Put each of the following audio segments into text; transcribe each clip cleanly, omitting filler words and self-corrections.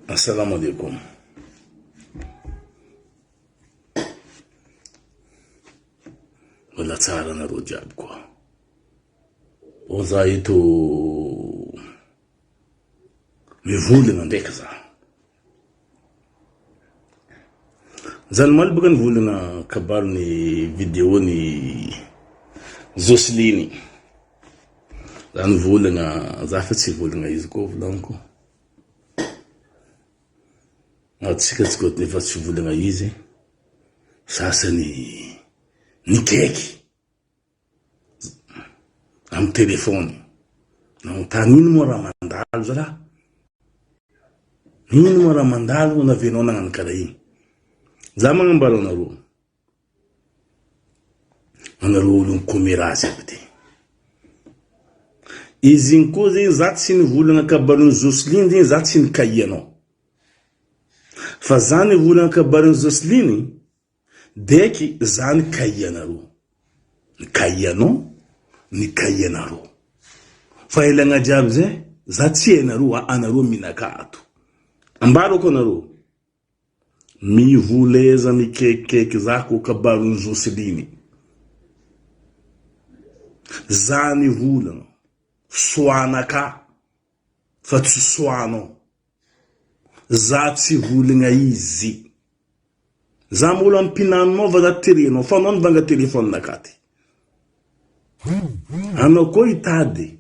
Assalamo alaikum. Mbola tsara nareo jiaby koa. Ô za eto mivolagna ndraiky za. Za nomaly boka nivolagna kabarin'ny video ny Jocelyne. Za nivolagna, za fa tsy hivolagna izy koa volagniko. Atsika tsy koa efa tsy volagna izy, sasany nikaiky amin'ny téléphone, nanontany ino moa raha mandalo zalahy, ino moa raha mandalo navenao nagnano karaha igny, za magnambara anareo. Anareo olon'ny commérage aby ty. Izy igny koa zegny za tsy nivolagna kabarin'i Jocelyne zegny za tsy nikahia anao. Fa za nivolagna kabarin'i Jocelyne deky za nikahia anareo. Nikahia anao, nikahia anareo. Fa elagna jiaby zay za tsy hainareo a anareo minaka ato. Ambarako anareo. Mivoleza mikekikeky za ko kabarin'i Jocelyne. Za nivolagna, soanakà fa tsy soanao. Za tsy volagna izy. Za mbola mpinanonao fa za terenao fa anao nivanga téléphone nakaty. Anao koa hitady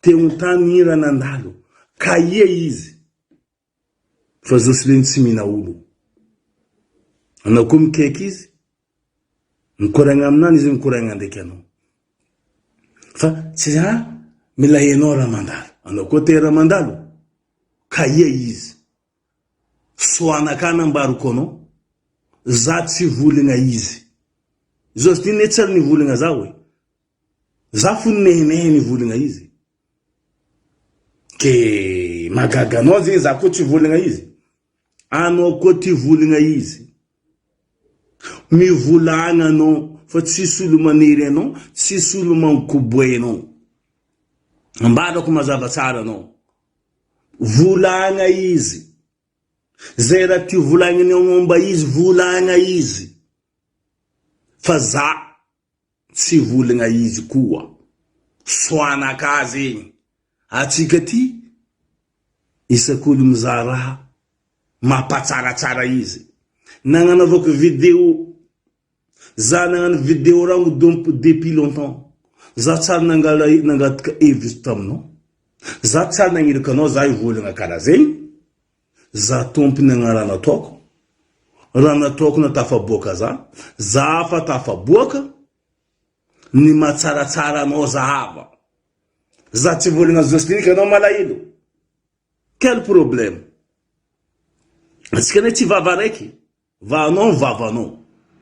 te hontany hira nandalo ka ia izy. Fa Jocelyne tsy mihina olo. Anao koa mikaiky izy, mikoragna aminany izy mikoragna ndraiky anao. Fa tsy ha mila hainao raha mandalo. Anao koa te raha mandalo, ka ia izy. Soanaka nambariko anao, za tsy volagna izy. Jocelyne ne tsy ary nivolagna za oe. Za fony nehinehy nivolagna izy. Ke mahagaga anao zegny za koa tsy volagna izy. Anao koa ty volagna izy. Mivolagna anao fa tsisy olo manery anao, tsisy olo mankoboe anao. Ambarako mazava tsara anao. Volagna izy. Zay raha ty volagninao momba izy, volagna izy. Fa za Tsy volagna izy koa. Soanaka zegny. Atsika ty isak'olo mizaha raha mampatsaratsara izy. Nagnanaovako video za nagnano video rango dompo depuis longtemps. Za tsary nangala nangataka hevitry taminao. Za tsary nagniraka anao za hivolagna karaha zegny. Za tompony agnarana ataoko. Raha nataoko na tafaboaka za, za fa tafaboaka, ny mahatsaratsara anao zahava. Za tsy volagna Jocelyne ka anao malahelo. Quel problème? Antsika anie tsy vava raiky, va anao ny vavanao,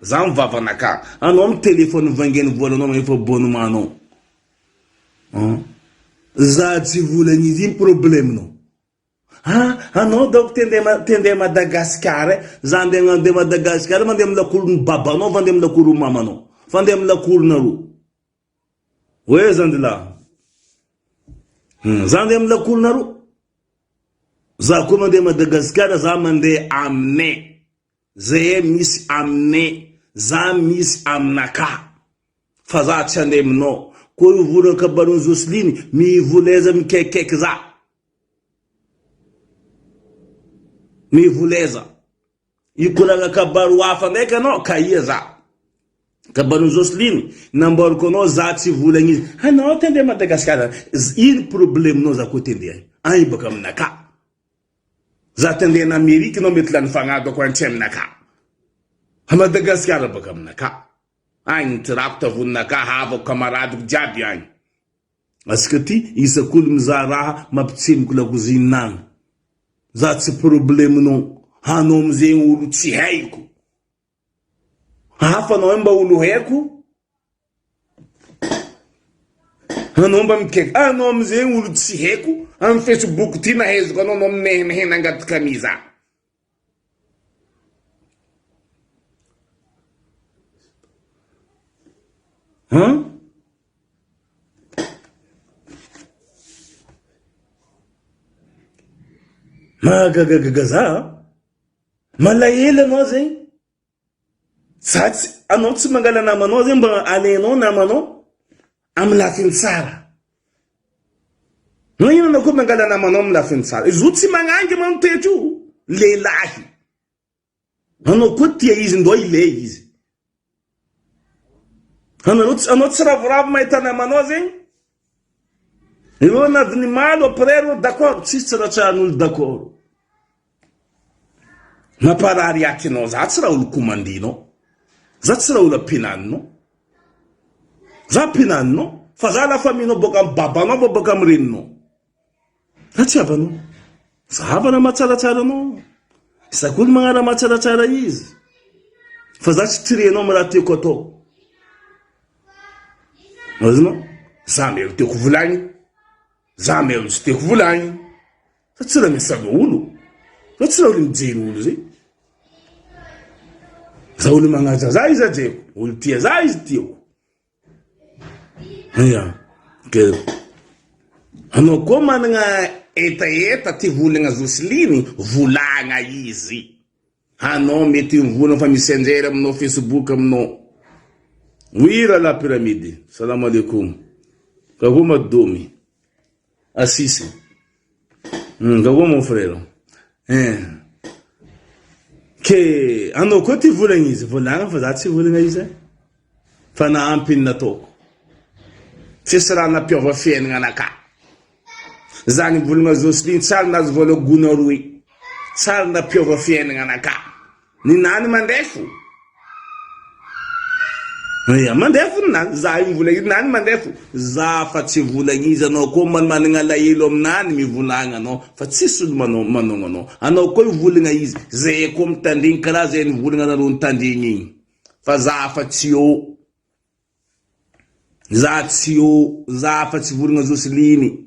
za ny vavanakahy, anao mi téléphone vangain'ny volanao magnefa abonnement anao. An? Za tsy volagna izy iny problème-nao. Ah anao donc te ndeha te ndeha Madagascar eh, za ndeha andeha Madagascar mandeha amin'ny lakoron'ny babanao fa andeha amin'ny lakoron'ny mamanao fa andeha amin'ny lakoronareo hoe zandrilahy hmm, za andeha amin'ny lakoronareo za koa mandeha Madagascar za mandeha aminay Zahay misy aminay, za misy aminakahy. Fa za tsy andeha aminao. Koa io vola kabarin'i Jocelyne, mivoleza mikaikaiky za. Mivoleza. Hikoragna kabary ho hafa ndraiky anao, ka ia za. Kabarin'i Jocelyne, namboariko anao za tsy volagna izy. Anao te andeha Madagascar, ino problème-nao za koa te andeha agny. Agny baka aminakahy. Za te andeha en Amerique nao mety lany fagnadako any tsy aminakahy. A Madagascar baka aminakahy. Agny ny tirako tavoninakahy havako kamaradiko jiaby agny. Asika ty isak'olo mizaha raha mampitsemboky lakozine agny. Za tsy problème nao. Anao amizegny olo tsy haiko. Hafa anao mba olo haiko. Anao mba mikaiky. Anao amizay olo tsy haiko. Amy facebook ty nahaizako anao anao minehinehy nangataka miza. Hein? Mahagagagaga za a! Malahelo anao zegny. Za tsy, anao tsy mangala namanao zegny mba alainao namanao amin'ny lafiny tsara. Nagnino anao koa mangala namanao amin'ny lafiny tsara? Izy io tsy magnangy manotetry io, lehilahy. Anao koa tia izy ndao ilay izy. Anareo tsy, anao tsy ravoravo mahita namanao zegny? Ireo navy nimaly après reo d'accord, tsisy tsy ratsahan'olo d'accord. Mamparary aty anao, za tsy raha olo komandinao, za tsy raha olo ampinaninao, za ampinaninao, fa za la famille-nao boaka amy babanao va boaka amy reninao. Za tsy havanao. Za havana mahatsaratsara anao. Za koa olo magnara mahatsaratsara izy. Fa za tsy tirenao amy raha tiako atao. Azonao? Za mero tiako volagny. Za mero tsy tiako volagny. Za tsy raha misaga olo. Za tsy raha olo mijery olo zay. Za olo magnaja za izy hajeko. Olo tia za izy tiako. Ia, ke anao koa managna hetaheta ty volagna Jocelyne, volagna izy. Anao mety mivolagna fa misy anjery aminao Facebook aminao. Oui rahalahy Pyramide, salam aleikoum. Kakoa madomy. Asisy. Hum, kakoa mon frère. Hein. Ke anao koa ty volagna izy, volagna fa za tsy volagna izy eh. Fa nahampy ny nataoko. Tsisy raha nampiova fiaignana anakahy. Za nivolagna Jocelyne tsary nahazo vola gona roe. Tsary nampiova fiaignana anakahy. Ninany mandefo. Ia, mandefo ninany. Za io mivolagna io ninany mandefo. Za fa tsy volagna izy anao koa managna alahelo aminany mivolagna anao fa tsisy olo manao manogno anao. Anao koa hivolagna izy. Zay koa mitandregny karaha zay nivolagna nareo nitandregny igny. Fa za fa tsy eo. Za tsy eo. Za fa tsy volagna Jocelyne.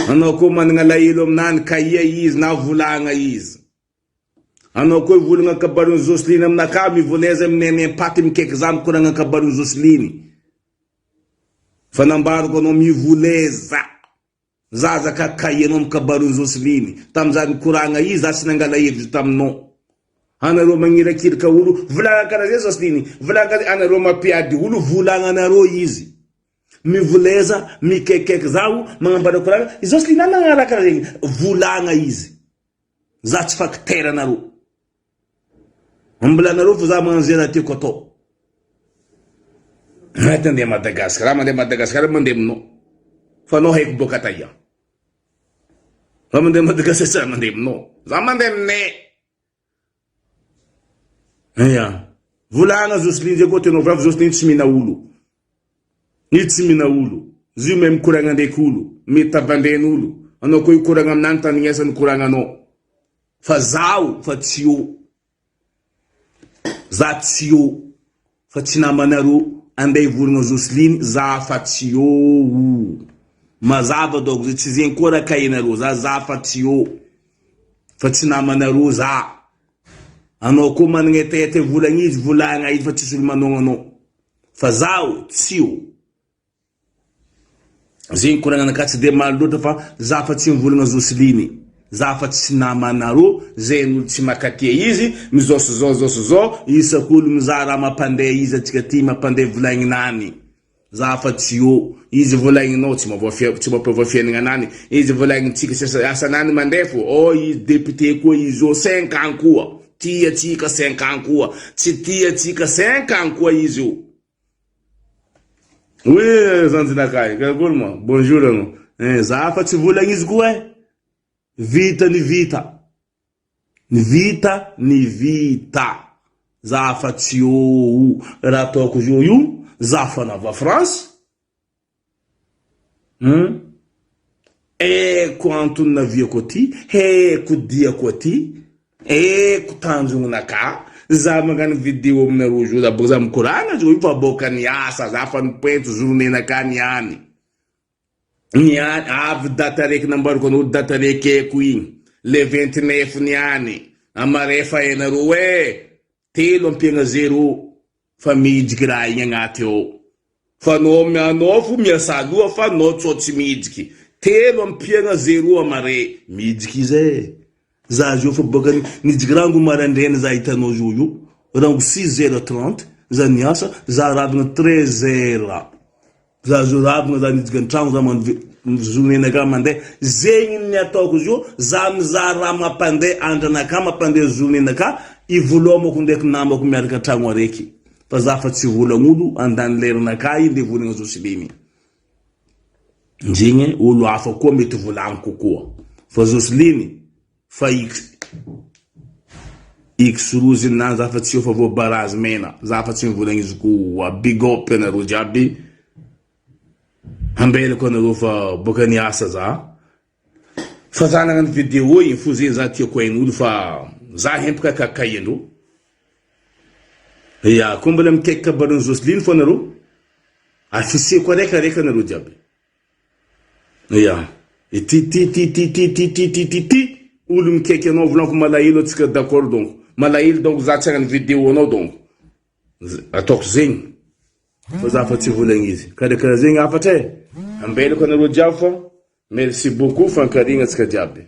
Anao koa managna alahelo aminany ka ia izy na volagna izy. Anao koa hivolagna kabarin'i Jocelyne aminakahy mivoleza minenem-paty mikaiky za mikoragna kabarin'i Jocelyne. Fa nambarako anao mivoleza. Zaza ka kaianao am kabarin'i Jocelyne. Tam za nikoragna i za tsy nangala hevitra taminao. Anareo magnirakiraka olo volagna karaha zay Jocelyne, volagna karaha zay anareo mampiady olo volagna anareo izy. Mivoleza mikaikaiky zaho magnambara koragna i Jocelyne magnano raha karaha zegny volagna izy. Za tsy facteur anareo. Mbola anareo fo za magnano ze raha tiako atao. Mety andeha Madagascar, mandeha Madagascar mandeha aminao. Fa anao haiko boka taia. Za mandeha Madagascar tsy mandeha aminao. Za mandeha aminay. Ia. Volagna Jocelyne zay koa tenao vavy Jocelyne tsy mihina olo. Izy tsy mihina olo. Izy io mahay mikoragna ndraiky olo. Mety tavandreny olo. Anao koa hikoragna aminany tandrignesa ny koragnanao. Fa zaho fa tsy eo. Za tsy eo. Fa tsy namanareo andeha hivolagna Jocelyne za fa tsy eo. Mazava dônko zay tsy zegny koa raha kahinareo za za fa tsy eo. Fa tsy namanareo za. Anao koa managna hetaheta hivolagna izy volagna izy fa tsisy olo manogna anao. Fa zaho tsy eo. Zegny koragnanakahy tsy de maro loatra fa za fa tsy mivolagna Jocelyne za fa tsy namanareo zay olo tsy makatia izy mizao sy zao zao sy zao isak'olo mizaha raha mampandeha izy atsika ty mampandeha volagninany za fa tsy eo izy volagninao tsy mavoa fia tsy mampiova fiaignanany izy volagnintsika sy asanany mandeha fo oh izy député koa izy io cinq ans koa tia tsika cinq ans koa tsy tia tsika cinq ans koa izy io. Oui zanjinakahy, karakory moa? Bonjour anao. Eh, za fa tsy volagna izy koa eh. Vita ny vita. Ny vita ny vita. Za fa tsy eo. Raha ataoko zao io, za fa nava France. Hum Haiko antony naviako aty, haiko diako aty, haiko tanjognonakà, za magnano video aminareo zao, za bôka za mikoragna zao io fa bôka niasa, za fa nipointy journée-nakà niany, niany, avy daty araiky nambarako anareo daty araiky haiko igny, le 29 niany, amaray fa hainareo e! Telo ampiagna zero fa midriky raha igny agnaty ao. Fa nao anao fo miasa loha fa nao tsao tsy midriky. Telo ampiagna zero amare. Mihijiky izy e. Za zio fa boaka nijiky rango maraindraina za hitanao zio io. Rango six heures trente za niasa, za ravagna treize heures. Za zo ravagna za nijiky antragno za manve journée naka mandeha. Zegny ny ataoko zio, za mizaha raha mampandeha andranaka mampandeha journée naka, ivolomako ndraiky namako miaraka antragno araiky. Fa za fa tsy volagn'olo andany leranakahy ndeha volagna Joseline. Ndrigny olo hafa koa mety volagniko koa fa Joseline fa X X rozy na za fa tsy eo fa voa barazy mena za fa tsy mivolagna izy koa big up anareo jiaby ambelako anareo fa boka niasa za fa za nagnano video igny fo zegny za tiako hain'olo fa za hempaka kakaiandreo ya koa mbola mikaiky kabarin'i Joseline fo anareo Afficheko araiky araiky anareo jiaby. Ya. Ity ty ty ty ty ty ty ty ty ty olo mikaiky anao volaniko malahelo atsika d'accord donc. Malahelo donc za tsy hagnano vidéo anao donc. Ataoko zegny. Fa za fa tsy volagna izy. Karakara zegny hafatra e. Ambelako anareo jiaby fa merci beaucoup fankarigna atsika jiaby.